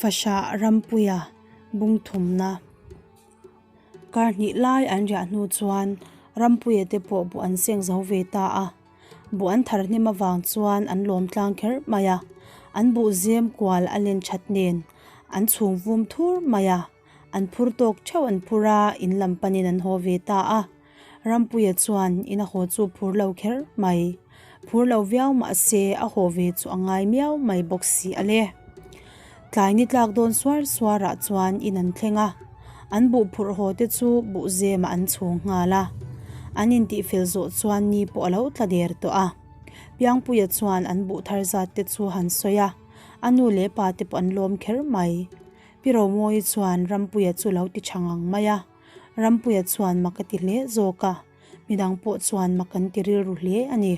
Fahrah Rampuia bungthumna kar hnih lai an riah hnu chuan Rampuia te pawh buh an seng zo ve ta a, buh an thar hnem avang chuan an lawm tlang kher mai a, an buh zem kual a len that nen an chhung vum thur mai a, an phur tawk theuh an phur a, in lam panin an haw ve ta a. Rampuia chuan in a haw chu phur lo kher mai. Phur lo viau mah se a haw ve chu a ngai miau mai bawk si a le. Tlai ni tlak dawn suar suarah chuan in an thleng a, an buh phurh haw te chu buh zemah an chhung nghal a. An intihfel zawh chuan ni pawh a lo tla der tawh a. Piangpuia chuan an buh thar zat te chu han sawi a, a nu leh pa te pawh an lawm kher mai. Pi Romawii chuan Rampuia chu lo ti tha ngang mai a. Rampuia chuan mak a ti hle zawk a, midang pawh chuan mak an ti rilru hle a ni.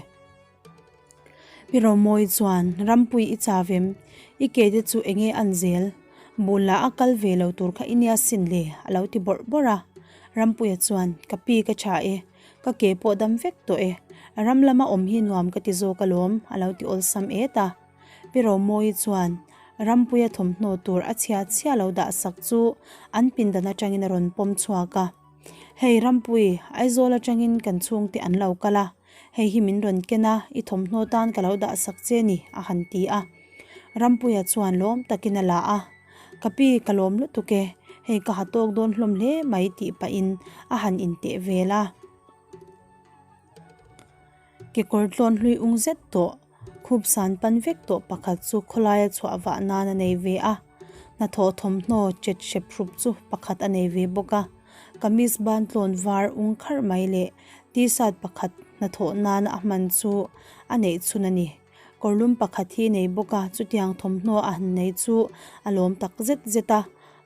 Pi Romawii chuan, Rampui i chau em? I ke te chu enge an zel? Bulah a kal ve lo tur kha i nia sin le, a lo ti bawrh bawrh a. Rampuia chuan, Ka pi ka tha e, ka ke pawh dam vek tawh e. Ram lama awm hi nuam ka ti zawk alawm, a lo ti awlsam et a. Pi Romawii chuan Rampuia thawmhnaw tur a chhia chhia lo dah sak chu an pindan atangin a rawn pawm chhuak a. Hei Rampui, Aizawl atangin kan chhungte an lo kal a, hei hi min rawn ken a, i thawmhnaw tan ka lo dah sak che ni, a han ti a. Rampuia chuan lawm takin a la a, Ka pi, ka lawm lutuk e, hei ka ha tawk dawn hlawm hle mai tih pahin a han inteh vel a. Kekawr tlawn hlui ung zet tawh, khup san pan vek tawh pakhat chu khawlaia chhuah vah nan a nei ve a, hnathawh thawmhnaw chet hrep hrup chu pakhat a nei ve bawk a, kamis ban tlawn var ung kharh mai leh t-shirt pakhat hnathawh nana a hman chu a neih chhun a ni. Kawrlum pakhat hi nei bawk a, chutiang thawmhnaw a han nei chu a lawm tak zet zet a,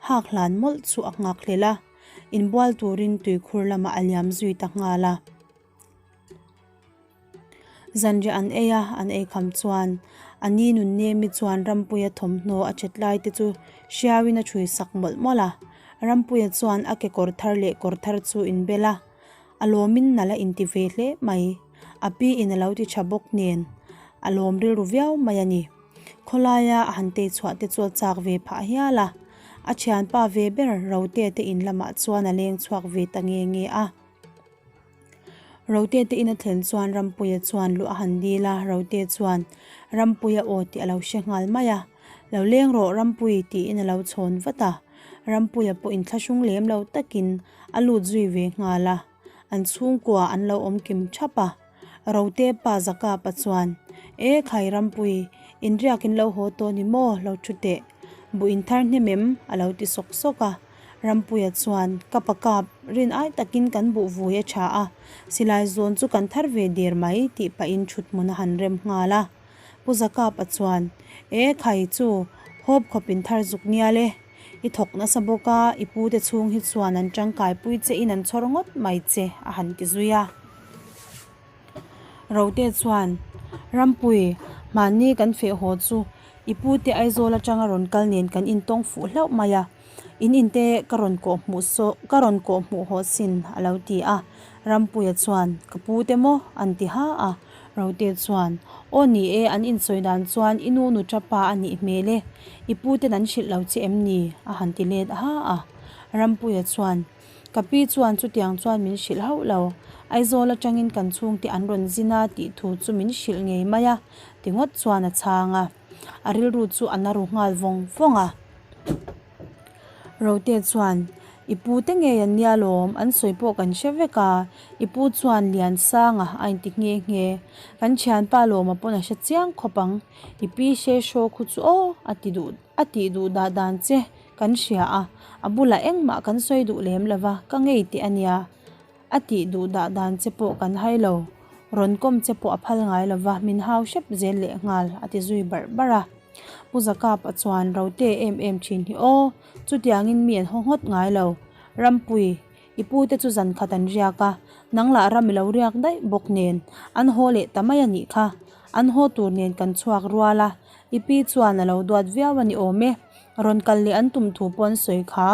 hak hlan mawlh chu a nghak hlel a, inbual turin tuikhur lamah a liam zui ta nghal a. Zanriah an ei a, an ei kham chuan a ni nun nemi chuan Rampuia thawmhnaw a chet lai te chu hriauin a chhui sak mawlh mawlh a. Rampuia chuan a kekawr thar leh kawr thar chu inbel a, a lawmin nalh a inti ve hle mai. A pi in a lo ti tha bawk nen a lawm rilru viau mai a ni. Khawlaia a han tei chhuah te chu a chak ve phah hial a, a thianpa ve ber Rote te in lamah chuan a leng chhuak ve ta nge nge a. Rote te in a thlen chuan Rampuia chuan luh a han dil a, Rote chuan Rampuia aw tih a lo hre nghal mai a, Lo leng rawh Rampui tiin a lo chhawn vat a, Rampuia pawh inthlahrung lem lo takin a lut zui ve nghal a, an chhungkua an lo awm kim thap a, Rote pa Zakapa chuan, E khai Rampui, inriak in lo haw tawh ni maw, lo thu teh, buh in thar hnem em? a lo ti sawk sawk a. Rampuia chuan, Ka pa kap, rin ai takin kan buh vui a tha a, silai zawn chu kan thar ve der mai, tih pahin thuthmun a han rem nghal a. Pu Zakapa chuan, E khai chu, hawp khawp in thar zuk ngial e. I thawk nasa bawk a, i pute chhung hi chuan an tangkaipui che in an chhawr ngawt mai che, a han ti zui a. Rote chuan, Rampui, mahni kan feh haw chu i pute Aizawl atanga rawn kal nen kan intawng fuh hlauh mai a, in inte ka rawn kawh hmuh saw ka rawn kawh hmuh haw sin a lo ti a. Rampuia chuan, Ka pute maw? an ti ha a. Rote chuan, Aw ni e, an insawi dan chuan i nu nu tapa a nih hmel e, i puten an hrilh lo che em ni? a han ti let ha a. Rampuia chuan, Ka pi chuan chutiang chuan min hrilh hauh lo. Aizawl atangin kan chhungte an rawn zin a tih thu chu min hrilh ngei mai a, ti ngawt chuan a chhang a. A rilru chu a na ru nghal vawng vawng a. Rote chuan, I pu te ngei an nia lawm, an sawi pawh kan hre vek a, i pu chuan Liansanga a inti nghe nghe. Kan thianpa lawma pawn a hre chiang khawp ang, i pi hre hraw khu chu aw a ti duh. A tih duh dah dan che kan hria a, a bulah engmah kan sawi duh lem lo va, ka ngei teh a nia. A tih duh dah dan che pawh kan hai lo, rawn kawm che pawh a phal ngai lo va, min hau hrep zel leh nghal, a ti zui barh barh a. Pu Zakapa chuan Rote em em thin hi aw, chutiangin mi an haw ngawt ngai lo. Rampui, i pu te chu zan khat an riak a, nang lah ram i lo riak daih bawk nen, an haw leh ta mai a nih kha. An haw tur nen kan chhuak rual a, I pi chuan a lo duat viau a ni awm e, rawn kal leh an tum thu pawh an sawi kha,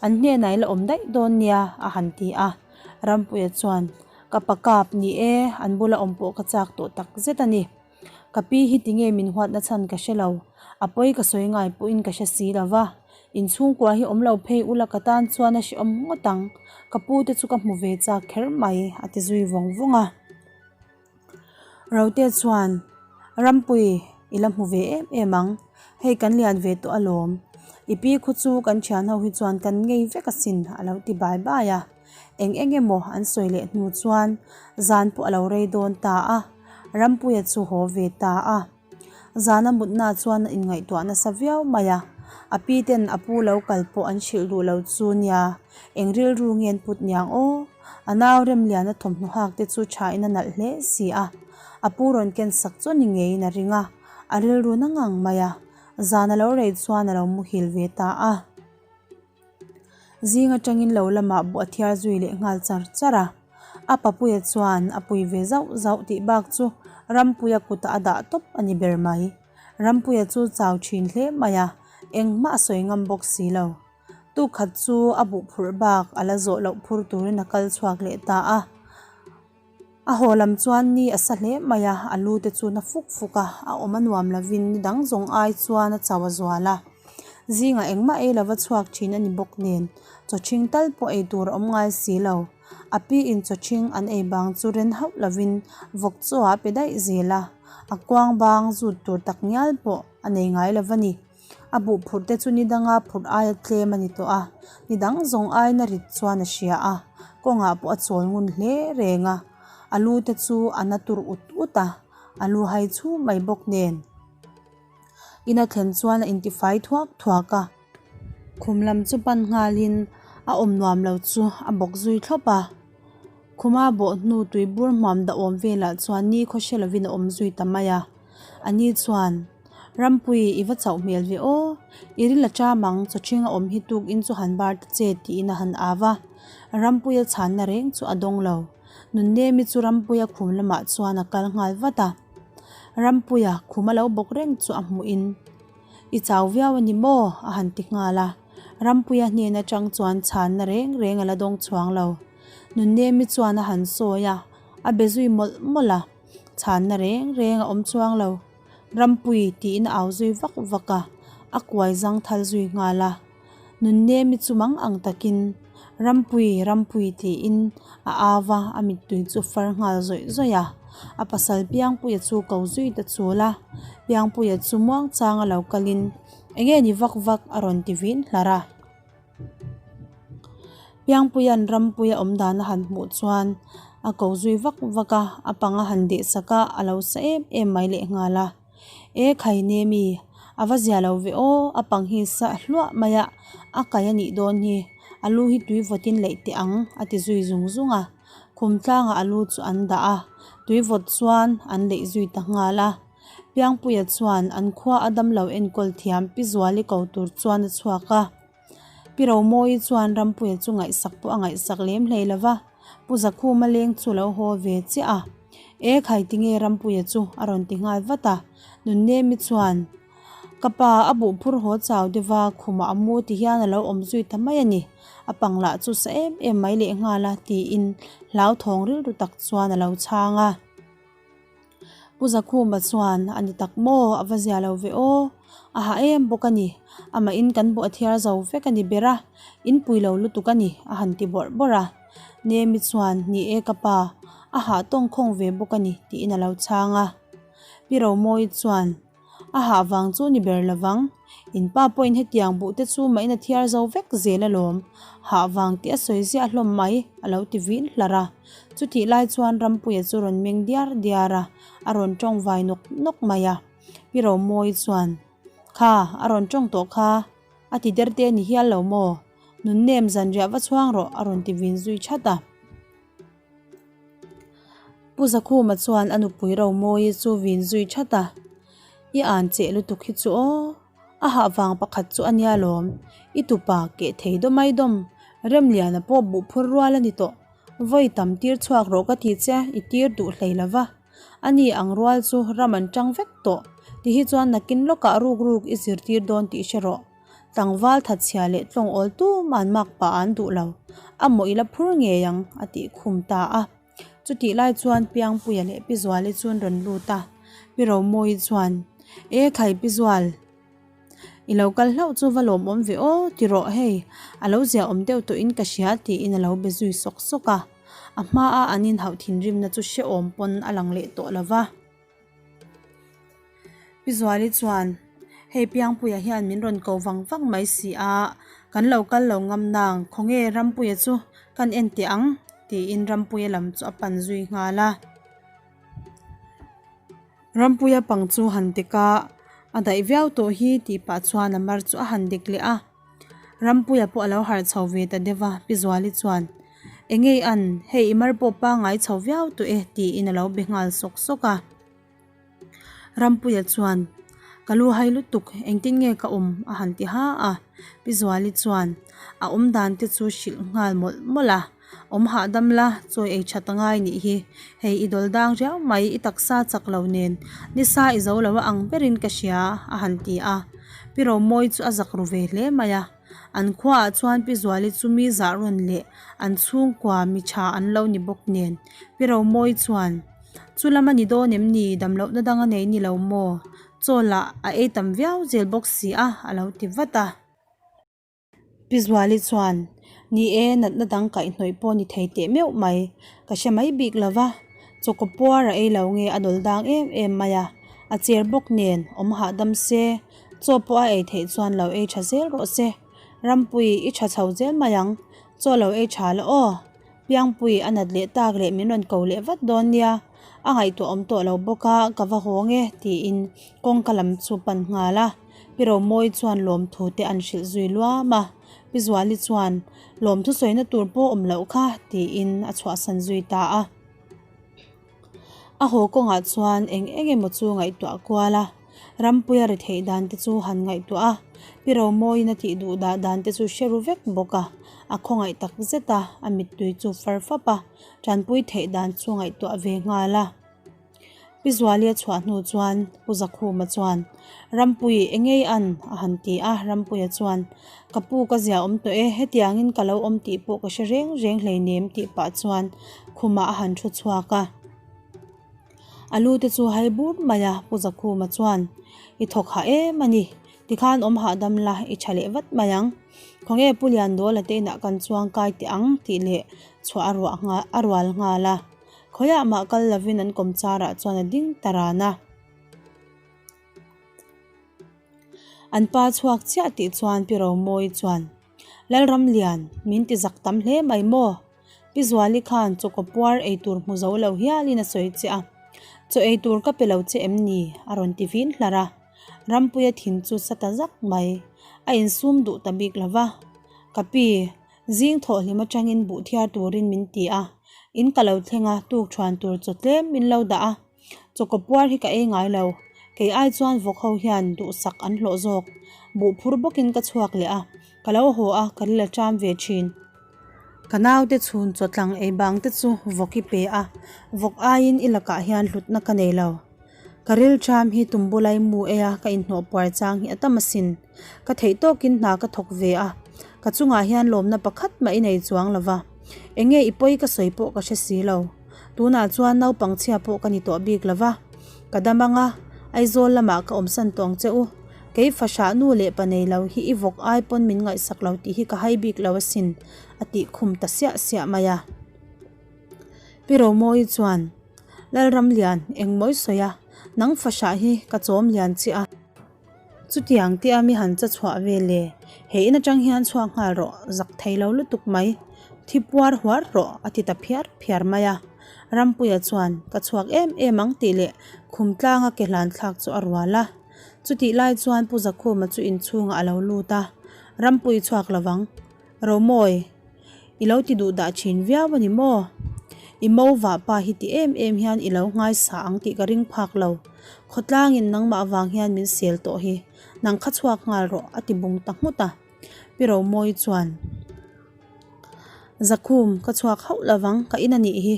an hnenah i la awm daih dawn nia a han ti a. Rampuia chuan, Ka pa kap ni e, an bula awm pawh ka chak tawh tak zet a ni. Ka pi hi tinge min huatna chhan ka hre lo, a pawi ka sawi ngai pawhin ka hre si lo va. Inchhungkua hi awm lo phei ula ka tan chuan a hrehawm ngawt ang, ka pu te chu ka hmu ve chak kher mai, a ti zui vawng vawng a. Rote chuan, Rampui, i la hmu ve em em ang, hei kan lian ve tawh alawm, i pi khu chu kan thian ho hi chuan kan ngei vek asin, a lo ti bai bai a. Eng eng emaw an sawi leh hnu chuan zan pawh a lo rei dawn ta a, Rampuia chu haw ve ta a. Zana mutna chuan a inngaihtuah nasa viau mai a, a pi ten a pu lo kal pawh an hrilh duh lo chu nia, eng rilru nge an put niang aw? A nau Remliana thawmhnaw hak te chu thain a nalh hle si a, a pu rawn ken sak chu ni ngeiin a ring a, a rilru na ngang mai a, zan a lo rei chuan a lo muhil ve ta a. Zing atangin lo lamah buh a thiar zui leh nghal char char a, a papuia chuan a pui ve zauh zauh tih bak chu Rampuia kutah a dah tawp a ni ber mai. Rampuia chu chau thin hle mai a, engmah a sawi ngam bawk si lo. Tukhat chu a buh phurh bak a la zawh loh phur turin a kal chhuak leh ta a. A haw lam chuan ni a sa hle mai a, a lu te chu na fuk fuk a, a awm a nuam lovin ni dang zawng ai chuan a chau a zual a. Zingah engmah ei lova chhuak thin a ni bawk nen, chaw ṭhing tal pawh ei tur a awm ngai si lo. A pi in chaw ṭhing an ei bang chu ren hauh lovin vawk chaw ah pe daih zel a, a kuang bang zut tur tak ngial pawh a nei ngai lo va ni. A buh phurh te chu ni danga phurh aia tlem a ni tawh a, ni dang zawng aiin a rit chuan a hria a, kawngah pawh a chawl ngun hle reng a, a lu te chu a na tur ut ut a, a lu hai chhu mai bawk nen. In a thlen chuan a intifai thuak thuak a, khum lam chu pan nghalin a awm nuam lo chu a bawk zui thlawp a, khuma bawh hnu tui bur hmuam dahawm velah chuan ni khaw hre lovin a awm zui ta mai a. A ni chuan, Rampui, i va chauh hmel ve aw. I ril a ṭam ang, chawṭhing a awm hi tuk in chu han bar ta che tiin a han au a. Rampuia chhanna reng chu a dawng lo. Nunnemi chu Rampuia khum lamah chuan a kal nghal vat a. Rampuia khum a lo bawk reng chu a hmuhin, I chau viau a ni maw? a han ti nghal a. Rampuia hnen aṭang chuan chhanna reng reng a la dawng chhuang lo. Nunnemi chuan a han sawi a, a be zui mawlh mawlh a. Chhanna reng reng a awm chuang lo. Rampui tiin a au zui vak vak a, a kuai zang thal zui nghal a. Nunnemi chu mang ang takin, Rampui, Rampui tiin a au va, a mittui chu far nghal zawih zawih a. A pasal Piangpuia chu ko zui ta chul a, Piangpuia chu muangchanga lo kalin, Enge ni vak vak a rawn ti vin hlar a. Piangpuia'n Rampuia awm dan a han hmuh chuan a ko zui vak vak a, a pang a han deh sak a, a lo sa em em mai leh nghal a. E khai Nemi, a va zia lo ve aw, a pang hi sa hluah mai a, a kai a nih dawn hi, a lu hi tui vawtin leih teh ang a ti zui zung zung a. Khum tlangah a lu chu an dah a, tui vawt chuan an leih zui ta nghal a. Piangpuia chuan an khua a damlo enkawl thiam Pi Zuali ko tur chuan a chhuak a. Pi Romawii chuan Rampuia chu ngaihsak pawh a ngaihsak lem hlei lo va, Pu Zakhuma leng chu lo haw ve chiah a. E khai tinge Rampuia chu a rawn ti nghal vat a, Nunnemi chuan, Ka pa a buh phur haw chau deuh va, khumah a mu ti hian a lo awm zui ta mai a ni, a pang lah chu sa em em mai lehnghal a tiin hlauthawng rilru tak chuan a lo chhang a. Pu Zakhuma chuan, A ni tak maw? A va zia lo ve aw. A ha em bawk a ni. Amah in kan buh a thiar zo vek a ni ber a, in pui lo lutuk a ni, a han ti bawrh bawrh a. Nemi chuan, Ni e ka pa, a hah tawng khawng ve bawk a ni, tiin a lo chhang a. Pi Romawii chuan, A hah vang chu ni ber lovang. In pa pawhin hetiang buh te chu mahin a thiar zo vek zel alawm. Hah vang tih a sawi ziah hlawm mai, a lo ti vin hlar a. Chutih lai chuan Rampuia chu rawn meng diar diar a, a rawn tawng vai nawk nawk mai a. Pi Romawii chuan, Kha, a rawn tawng tawh kha, a ti der te ni hial lo maw? Nunnem zanriah va chhuang rawh, a rawn ti vin zui that a. Pu Zakhuma chuan a nupui Romawii chu vin zui that a, I an cheh lutuk hi chu aw, a hah vang pakhat chu a nia lawm, i tupa keh thei dawmai dawm, Remliana pawh buh phur rual a ni tawh, vawi tam tir chhuak rawh ka ti che, i tir duh hlei lo va, ani ang rual chu ram an tang vek tawh, ti hi chuan nakin lawkah ruk ruk i zirtir dawn tih hre rawh. Tlangval thatchhia leh tlawng awl tuman mak pah an duh lo, a mawh ila phur ngei ang, a tih khum ta a. Chutih lai chuan Piangpuia leh Pi Zuali chu an rawn lut a. Pi Romawii chuan, E khai Pi Zual, i lo kal hlauh chu va lawmawm ve aw ti rawh hei, a lo ziahawm deuh tawhin ka hria tiin a lo be zui sawk sawk a. A hmaa an inhauh thinrimna chu hrehawm pawn a lang leh tawh lo va. Pi Zuali chuan, Hei Piangpuia hian min rawn ko vang vang mai si a, kan lo kal lo ngam nang, khawnge Rampuia chu kan en teh ang? tiin Rampuia lam chu a pan zui nghal a. Rampuia pang chu han dik a, a daih viau tawh hi tih pah chuan a mar chu a han dik leh a. Rampuia pawh a lo harh chho ve ta deuh a, Pi Zuali chuan, Enge i an, hei i mar pawh pangngai chho viau tawh e tiin a lo be nghal sawk sawk a. Rampuia chuan, Ka lu hai lutuk, engtin nge ka awm? a han ti ha a. Pi Zuali chuan a awm dan te chu hrilh nghal mawlh mawlh a, Awm hahdam la, chawi ei that angai nih hi. Hei i dawl dang riau mai, i taksa chak lo nen nisa i zo lo a ang berin ka hria, a han ti a. Pi Romawii chu a zak ru ve hle mai a. An khuaah chuan Pi Zuali chu mi zah rawn leh an chhungkua mi tha an lo ni bawk nen. Pi Romawii chuan, Chu lam a ni dawn em ni, damlohna dang a nei ni lo maw? Chaw lah a ei tam viau zel bawk si a, a lo ti vat a. Pi Zuali chuan, Ni e, natna dang kaihhnawih pawh ni thei teh meuh mai, ka hre mai bik lo va, chawkaw puar a ei lo nge a dawl dang em em mai a, a cher bawk nen awm hahdam se, chaw pawh a ei theih chuan lo ei tha zel rawh se. Rampui, i tha chho zel mai ang, chaw lo ei tha la aw. Piangpui a nat leh tak leh min rawn ko leh vat dawn nia, a ngaihtuah awm tawh lo bawk a, ka va haw nge tiin kawngka lam chu pan nghal a. Pi Romawii chuan lawmthu te an hrilh zui luam a, Pi Zuali chuan lawmthu sawina tur pawh awm loh kha tiin a chhuahsan zui ta a. A haw kawngah chuan eng eng emaw chu ngaihtuah kual a, Rampuia ri theih dan te chu han ngaihtuah a, Pi Romawiin a tih duh dah dan te chu hre ru vek bawk a, a khawngaih tak zet a, a mittui chu far fap a, tanpui theih dan chu ngaihtuah ve nghal a. Pi Zuali a chhuah hnu chuan Pu Zakhuma chuan, Rampui, engei an? a han ti a, Rampuia chuan, Ka pu ka zia awm tawh e, hetiangin ka lo awm tih pawh ka hre reng reng hleinem tih pah chuan khumah a han thu chhuak a. A lu te chu hai bur mai a, Pu Zakhuma chuan, I thawk hah em a ni, tikhan awm hahdam la, i tha leh vat mai ang. Khawnge Pu Liandawla te inah kan chuang kai teh ang tih leh chhuah a ruah nghal a rual nghal a. Khawiah mah kal lovin an kawm charah chuan a ding ta ran a. An pa chhuak chiah tih chuan Pi Romawii chuan, Lalramlian, min ti zak tam hle mai maw? Pi Zuali khan chawkaw puar ei tur hmu zo lo hialin a sawi che a, Chaw ei tur ka pe lo che em ni? a rawn ti vin hlar a. Rampuia thin chu sa ta zak mai. A insum duh ta bik lo va. Ka pi, zing thawhhlim atangin buh thiar turin min ti a. In ka lo thleng a, tuk thuan tur chaw tlem min lo dah a. Chawkaw puar hi ka ei ngai lo, kei ai chuan vawk ho hian duhsak an hlawh zawk. Buh phur bawkin ka chhuak leh a, ka lo haw a, ka la ṭam ve ṭhin. Ka naute chhun chaw tlang ei bang te chu vawk i pe a, vawk aiin i lakah hian hlutna ka nei lo. Ka ril ṭam hi tumbulai mu ei a, ka inhnawh puar chang hi a tam asin. Ka theih tawkin hna ka thawk ve a, ka chungah hian lawmna pakhat mah i nei chuang lo va, enge i pawi ka sawi pawh ka hre si lo. Tunah chuan naupang chhia pawh ka ni tawh bik lo va, ka dam ang a, Aizawl lamah ka awmsan tawh ang che u. Kei fahrah nu leh pa nei lo hi i vawk ai pawn min ngaihsak lo tih hi ka hai bik lo asin, a tih khum ta siah siah mai a. Pi Romawii chuan, Lalramlian, engmawi sawi a, nang fahrah hi ka chawm lian chiah a. Chutiang te a mi han cha chhuah ve le, he in atang hian chhuak nghal rawh, zak thei lo lutuk mai, thi puar huar rawh a ti ta phiar phiar mai a. Rampuia chuan, Ka chhuak em em ang tih leh khum tlanga ke hlan thlak chu a rual a. Chutih lai chuan Pu Zakhuma chu inchhungah a lo lut a, Rampui chhuak lovang, Romawi, i lo ti duh dah thin viau a ni maw? I mo vah pa hi ti em em hian i lo nghaisa ang tih ka ring phak lo. Khawtlangin nangmah vang hian min sel tawh hi, nang kha chhuak nghal rawh a ti bung ta nghut a. Pi Romawi chuan, Zakhum, ka chhuak hauh lovang, ka in a nih hi.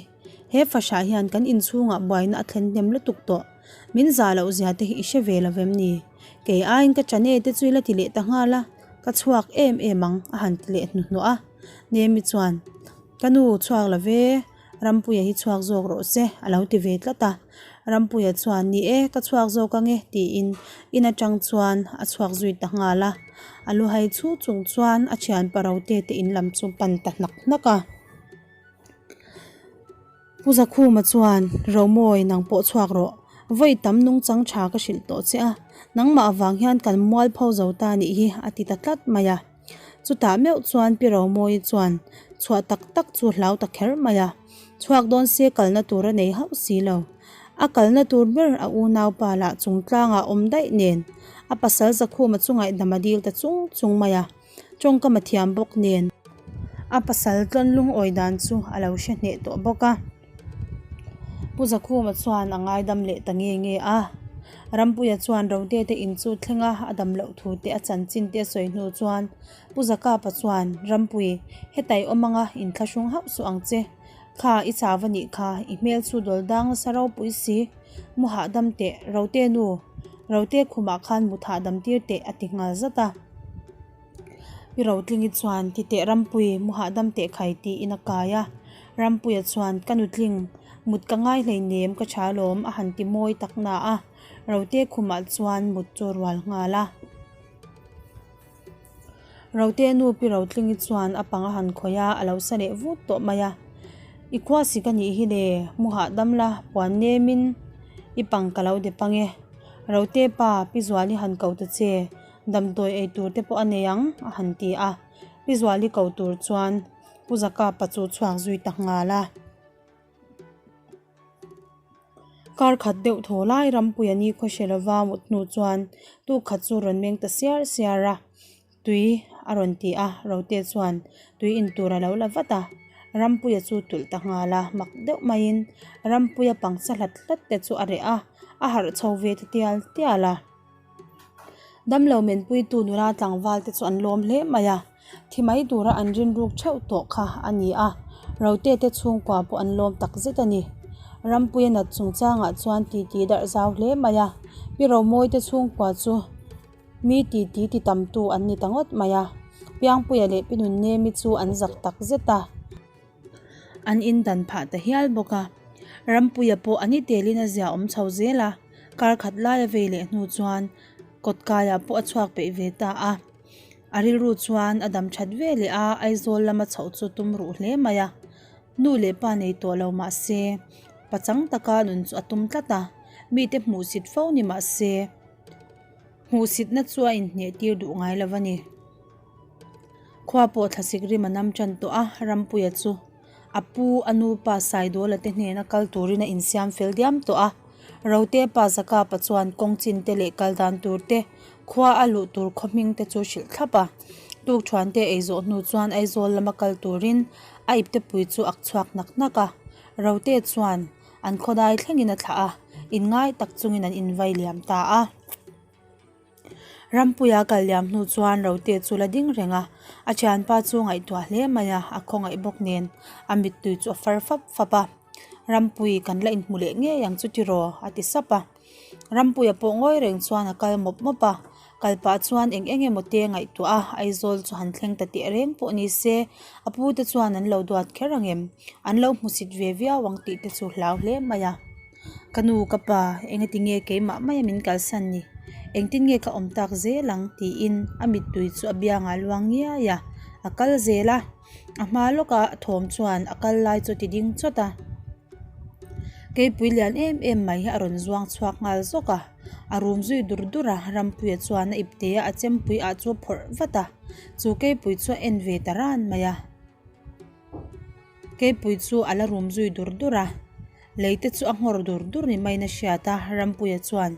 He fahrah hian kan inchhungah buaina a thlen hnem lutuk tawh. Min zah loh zia te hi i hre ve lo vem ni? Kei aiin ka chane te chu i la ti leh ta nghal a. Ka chhuak em em ang, a han ti leh hnuhnawh a. Nemi chuan, Ka nu chhuak lo ve, Rampuia hi chhuak zawk rawh se, a lo ti ve tlat a. Rampuia chuan, Ni e, ka chhuak zawk ange, tiin in atang chuan a chhuak zui ta nghal a. A lu hai chhu chung chuan a thianpa Rote te in lam chu pan ta hnak hnak a. Pu Zakhuma chuan, Romawi, nang pawh chhuak rawh. Vawi tam nungchang tha ka hrilh tawh che a, nangmah avang hian kan mualpho zo ta nih hi, a ti ta tlat mai a. Chutah meuh chuan Pi Romawi chuan chhuah tak tak chu hlau ta kher mai a, chhuak dawn se kalna tur a nei hauh si lo. A kalna tur ber a unaupa lah chung tlangah awm daih nen a pasal Zakhuma chu ngaihdam a dil ta chung chung mai a, tawngkam a thiam bawk nen a pasal tlawn lungawi dan chu a lo hre hneh tawh bawk a. Pu Zakhuma chuan a ngaidam leh ta nge nge a, Rampuia chuan Rote te in chu thleng a, a dam loh thu te a chanchin te a sawi hnu chuan Pu Zakapa chuan, Rampui, hetai awm anga inthlahrung hauh suh ang che. Kha, i chau a nih kha, i hmel chu dawl dang nasa ropui si. Mu hahdam teh, Rote nu, Rote khumah khan mut hahdam tir teh a ti nghal zat a. Pi Rotlingi chuan, Ti teh Rampui, mu hahdam teh khai tiin a kai a. Rampuia chuan, Ka nutling, mut ka ngai hleinem ka tha alawm a han ti mawi tak na a. Rote khumah chuan mut chu a rual nghal a. Rote nu Pi Rotlingi chuan a pang a han khawih a, a lo sa leh vut tawh mai a. I khua sik a nih hi le, mu hahdam la, puan nemin i pang ka lo dep ang e. Rote pa, Pi Zuali han ko ta che. Damdawi ei tur te pawh a nei ang, a han ti a. Pi Zuali ko tur chuan Pu Zakapa chu chhuak zui ta nghal a. Kar khat deuh thaw lai Rampuia ni khaw hre lova mut hnu chuan tuk khat chu rawn meng ta siar siar a, tui a rawn ti a, Rote chuan tui in tur a lo la vat a. Rampuia chu tulh ta nghal a, mak deuh maiin Rampuia pangcha hlat hlat te chu a reh a, a harh chho ve ta tial tial a. Damlo menpuitu nula tlangval te chu an lawm hle mai a, thi mai tura an rinruk theuh tawh kha a ni a, Rote te chhungkua pawh an lawm tak zet a ni. Rampuia nat chungchangah chuan titi darh zau hle mai a, Pi Romawi te chhungkua chu mi titi ti tamtu an ni ta ngawt mai a, Piangpuia leh Pi Nunnemi chu an zak tak zet a. An in dan phah ta hial bawk a, Rampuia pawh a ni telin a zia awm chho zel a, kar khat lai a vei leh hnu chuan kawt kaiah pawh a chhuak peih ve ta a. A rilru chuan a dam that ve leh a, Aizawl lama chhoh chu tum ruh hle mai a. Nu leh pa nei tawh lo mah se, pachang taka nun chu a tum tlat a, mite hmuhsit fo ni mah se, hmuhsitna chu a inhneh tir duh ngai lo a ni. Khua pawh thlasik rim a nam tan tawh a, Rampuia chu a pu a nu pa Saidawla te hnena kal turin a insiam fel diam tawh a. Rote pa Zakapa chuan kawng chin te leh kal dan tur te, khua a luh tur khaw hming te chu hrilh thlap a. Tukthuan te ei zawh hnu chuan Aizawl lama kal turin a iptepui chu ak chhuak hnak hnak a. Rote chuan an khawdai thlengin a thlah a, inngai tak chungin an invai liam ta a. Rampuia kal liam hnu chuan Rote chu la ding reng a, a thianpa chu ngaihtuah hle mai a, a khawngaih bawk nen a mittui chu a far fap fap a. Rampui kan la inhmu leh ngei ang chu tiraw? a ti sap a. Rampuia pawh ngawi reng chuan a kal mawp mawp a, kal pah chuan eng eng emaw te ngaihtuah a, Aizawl chu han thleng ta teh reng pawh ni se, a pu te chuan an lo duat kher ang em? An lo hmusit ve viau ang tih te chu hlau hle mai a. Ka nu ka pa, engati nge keimah maia min kalsan ni? Engtin nge ka awm tak zel ang? tiin a mittui chu a biangah a luang ngiai a, a kal zel a, a hma lawka thawm chuan a kal lai chu a ti ding chawt a. Keipui lian em em mai hi a rawn zuang chhuak nghal zawk a, a rum zui dur dur a, Rampuia chuan a ipte a, a chempui ah chu a phawrh vat a, chu keipui chu a en ve ta ran mai a. Keipui chu a la rum zui dur dur a, lei te chu a nghawr dur dur ni maiin a hriat a, Rampuia chuan,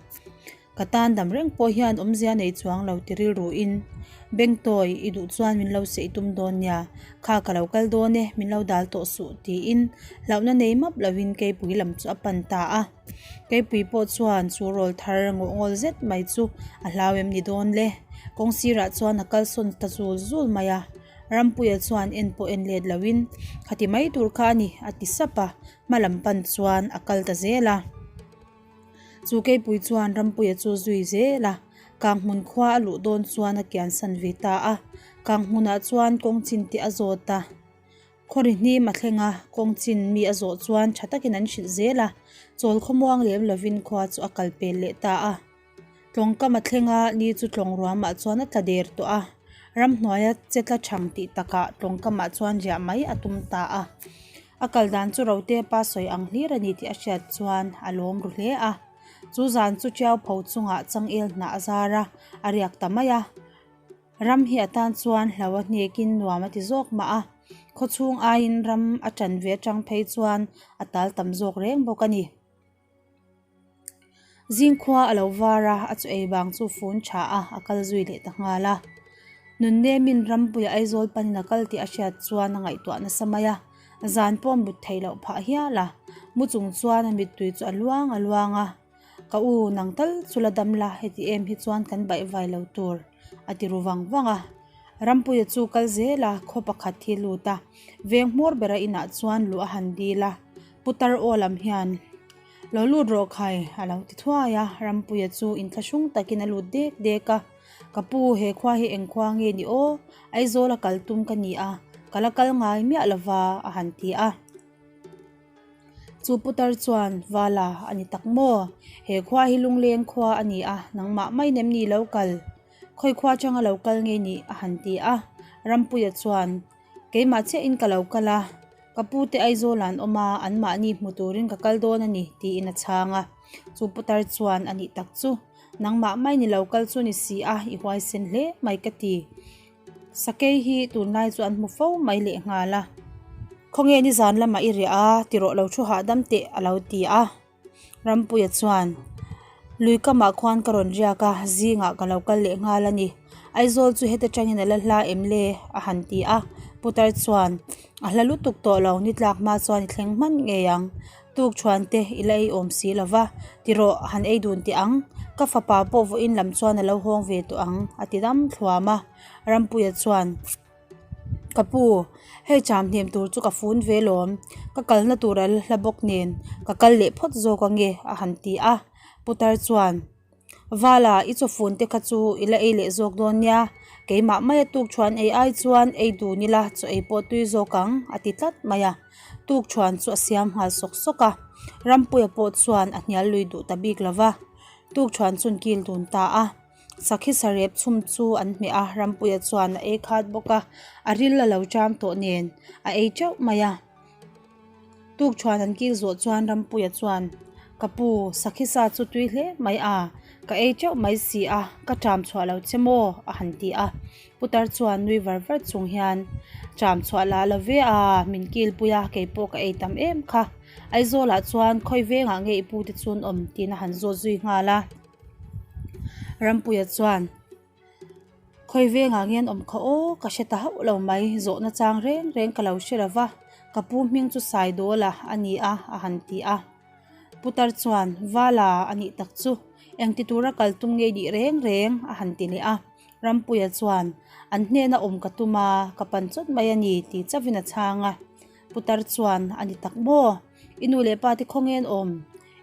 Ka tan dam reng pawh hian awmzia nei chuang lo ti rilruin, Bengtawi, i duh chuan min lo seih tum dawn nia, kha ka lo kal dawn e, min lo dal tawh suh tiin hlauhna nei map lovin Keipui lam chu a pan ta a. Keipui pawh chuan chu rawl thar ngawh ngawl zet mai chu a hlau em ni dawn le, kawng sirah chuan a kalsawn ta zul zul mai a. Rampuia chuan en pawh en let loin, Khati mai tur kha a ni, a ti sap a, hma lam pan chuan a kal ta zel a. Chu Keipui chuan Rampuia chu zui zel a, Kanghmun khua a luh dawn chuan a kiansan ve ta a. Kanghmunah chuan kawng chin te a zawt a. Khawri hnim a thleng a, kawng chin mi a zawh chuan tha takin an hrilh zel a, chawl khawmuang lem lovin khua chu a kal pel leh ta a. Tlawngkam a thleng a, ni chu tlawng ruamah chuan a tla der tawh a, ramhnuaia che tla thang tih takah tlawngkamah chuan riah mai a tum ta a. A kal dan chu Rote pa sawi ang hlir a ni tih a hriat chuan a lawm ru hle a. Chu zan chu Tiau pho chungah changel hnah a zar a, a riak ta mai a. Ram hi a tan chuan hlo a hnekin nuam a ti zawk mah a, khawchhung aiin ram a tan ve atang phei chuan a tal tam zawk reng bawk a ni. Zingkhua a lo var a, a chu ei vang chu fun tha a, a kal zui leh ta nghal a. Nunnemin Rampuia Aizawl panin a kal tih a hriat chuan a ngaihtuah nasa mai a, zan pawh a mut theih loh phah hial a, mu chung chuan a mittui chu a luang a luang a. Ka u, nang tal chu la dam la, heti em hi chuan kan baih vai lo tur, a ti ru vang vang a. Rampuia chu kal zel a, khaw pakhat hi lut a, veng hmawr bera inah chuan luh a han dil a, putar aw lam hian, Lo lut rawh khai, a lo ti thuai a, Rampuia chu inthlahrung takin a lut dek dek a, Ka pu, he khua hi eng khua nge ni aw? Aizawl a kal tum ka ni a, ka la kal ngai miah lova, a han ti a. Chu putar chuan, Vala, a ni tak maw? He khua hi lungleng khua a ni a, nangmah mai nem ni lo kal? Khawi khua atanga lo kal nge ni? a han ti a. Rampuia chuan, Keimah chiahin ka lo kal a, ka pute Aizawl an awm a, anmahni hmu turin ka kal dawn a ni, tiin a chhang a. Chu putar chuan, A nih tak chu, nangmah mai ni lo kal chu ni si a, i huaisen hle mai ka ti. Sakei hi tunlai chu an hmu fo mai leh nghal a. Khawnge nizan lamah i riah a, ti rawh lo thu hahdam teh a lo ti a. Rampuia chuan, Lui kamah khuan ka rawn riak a, zingah ka lo kal leh nghal a ni. Aizawl chu heta tangin a la hla em le? a han ti a. Putar chuan, A hla lutuk tawh lo, ni tlak hma chuan i thleng hman ngei ang. Tuk chuan te i la ei awm si lo va, ti rawh han ei dun teh ang, ka fapa pawh vawiin lam chuan a lo hawng ve tawh ang, a ti dam thluam a. Rampuia chuan, Ka pu, hei cham hnem tur chu ka fun ve lawm, ka kalna tur a la hla bawk nen ka kal leh phawt zawk ange, a han ti a. Putar chuan. Vala, i chawfun te kha chu i la ei leh zawk dawn nia, keimah maia tuk thuan ei ai chuan ei dun ila chaw ei pawh tui zawk ang, a ti tlat mai a. Tuk thuan chu a siam nghal sawk sawk a, Rampuia pawh chuan a hnial lui duh ta bik lo va, tuk thuan chu an kil dun ta a. Sakhi sarep chhum chu an hmeh a, Rampuia chuan a ei khat bawk a, a ril a lo ṭam tawh nen a ei ṭeuh mai a. Tuk thuan an kil zawh chuan Rampuia chuan, Ka pu, sakhi sa chu tui hle mai a, ka ei teuh mai si a, ka ṭam chhuah lo che maw? a han ti a. Putar chuan nui var var chung hian, Ṭam chhuah lah lo ve a, min kilpui a, kei pawh ka ei tam em kha. Aizawlah chuan khawi vengah nge i pute chu an awm? tiin a han zawt zui nghal a. Rampuia chuan. Khawi vengah nge an awm kha aw ka hre ta hauh lo mai zawhna chang reng reng ka lo hre lo va ka pu hming chu Saidawla a ni a a han ti a putar chuan Vala a nih tak chu engti tura kal tum ngei nih reng reng a han ti leh a Rampuia chuan an hnena awm ka tum a ka pan chawt mai a ni tih chauhin a chhang a putar chuan a ni tak maw i nu leh pa te khawnge an awm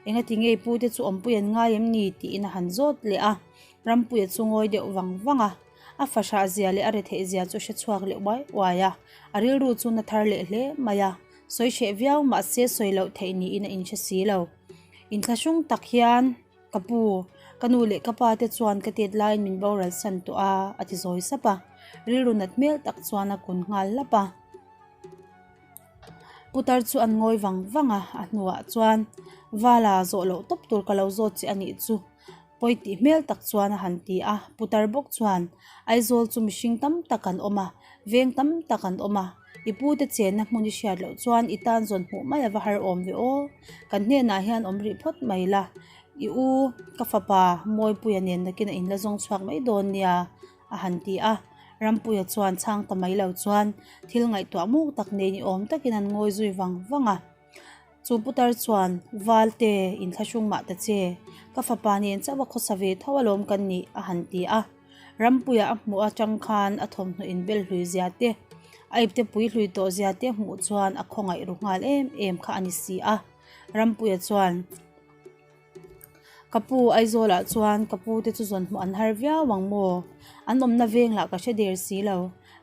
engati ngei pu te chu awmpui an ngai em ni tiin a han zawt leh a. Rampuia chu ngawi deuh vang vang a, a fahrah zia leh a retheih zia chu hre chhuak leh uai uai a, a rilru chu na thar leh hle mai a, sawi hreh viau mahse sawi loh theih niin a inhre si lo. Inthlahrung tak hian ka pu, ka nu leh ka pa te chuan ka tet laiin min boral san tawh a, a ti zawi sap a, rilru nat hmel tak chuan a kun nghal hlap a. Putar chu an ngawi vang vang a, a hnuah chuan Vala zawh loh tawp tur ka lo zawt che a nih chu. Pawi tih hmel tak chuan a han ti a, putar bawk chuan Aizawl chu mihring tam tak an awm a, veng tam tak an awm a, i pute chenna hmun i hriat loh chuan i tan zawn hmuh mai a va har awm ve aw, kan hnenah hian awm rih phawt mai la, i u ka fapa Mawipuia nen nakin a inla zawng chhuak mai dawn nia a han ti a, Rampuia chuan chhang ta mai lo chuan thil ngaihtuah muk tak nen i awm takin an ngawi zui vang vang a. Chu putar chuan, Valte, inthlahrung mah ta che, ka fapa nen chauh a khawsa ve tho alawm kan nih, a han ti a. Rampuia a hmuh atang khan a thawmhnaw inbel hlui zia te, a ipte pui hlui tawh zia te hmuh chuan a khawngaih ru nghal em em kha a ni si a. Rampuia chuan, Ka pu Aizawlah chuan ka pu te chu zawn hmuh an har viau ang maw? An awmna veng lah ka hre der si lo.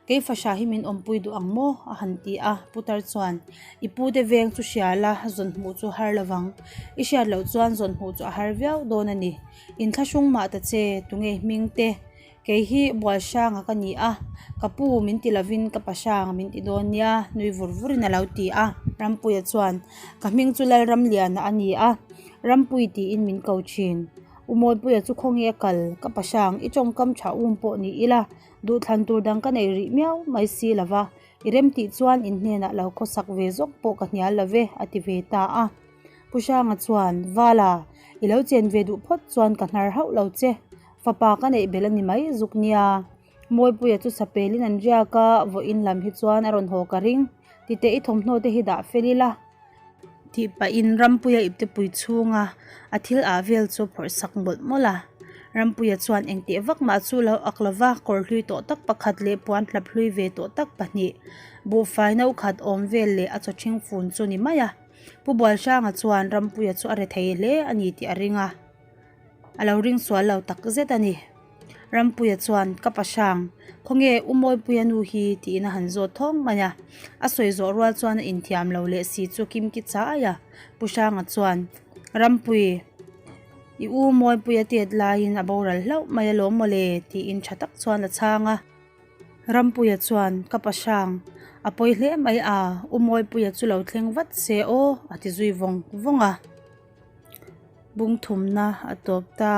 Kei fahra hi min awmpui duh ang maw? a han ti a, putar chuan, I pute veng chu hria la, zawn hmuh chu har lovang. I hriat loh chuan zawn hmuh chu a har viau dawn a ni. Inthlahrung mah ta che, tunge hming te? Kei hi Bualhranga ka ni a, ka pu min ti lovin ka pahrang min ti dawn nia, nui vur vurin a lo ti a. Rampuia chuan, Ka hming chu Lalramliana a ni a, Rampui tiin min ko thin. U Mawipuia chu khawnge a kal, ka pahrang i tawngkam tha um pawh ni ila, duhthlan tur dang ka nei rih miau mai si lova, i remtih chuan in hnenah lo khawsak ve zawk pawh ka hnial lo ve, a ti ve ta a. Pu Hranga chuan, Vala, i lo chen ve duh phawt chuan ka hnar hauh lo che, Fapa ka neih belh a ni mai zuk nia. Mawipuia chu sapelin an riak a, vawiin lam hi chuan a rawn haw ka ring. Titeh i thawmhnaw te hi dah fel ila. Tih pahin Rampuia iptepui chhunga a thil ah vel chu phawrh sak mawlh mawlh a. Rampuia chuan engteh vak mah chu lo ak lova, kawr hlui tawh tak pakhat leh puan hlap hlui ve tawh tak pahnih, buhfai no khat awm vel leh a chawthing fun chu ni mai a. Pu Bualhranga chuan Rampuia chu a rethei hle a ni tih a ring a. A lo ring sual lo tak zet a ni. Rampuia chuan, Ka pa hrang, khawnge U Mawipuia nu hi? tiin a han zawt thawng mai a. A sawi zawh rual chuan a inthiam lo leh si chu Kim ki chai a. Pu Hranga chuan, Rampui, i U Mawipuia tet laiin a boral hlauh mai alawm mawle, tiin tha tak chuan a chhang a. Rampuia chuan, Ka pa hrang, a pawi hle mai a, U Mawipuia chu lo thleng vat se aw, a ti zui vawng vawng a. Bung thumna a tawp ta.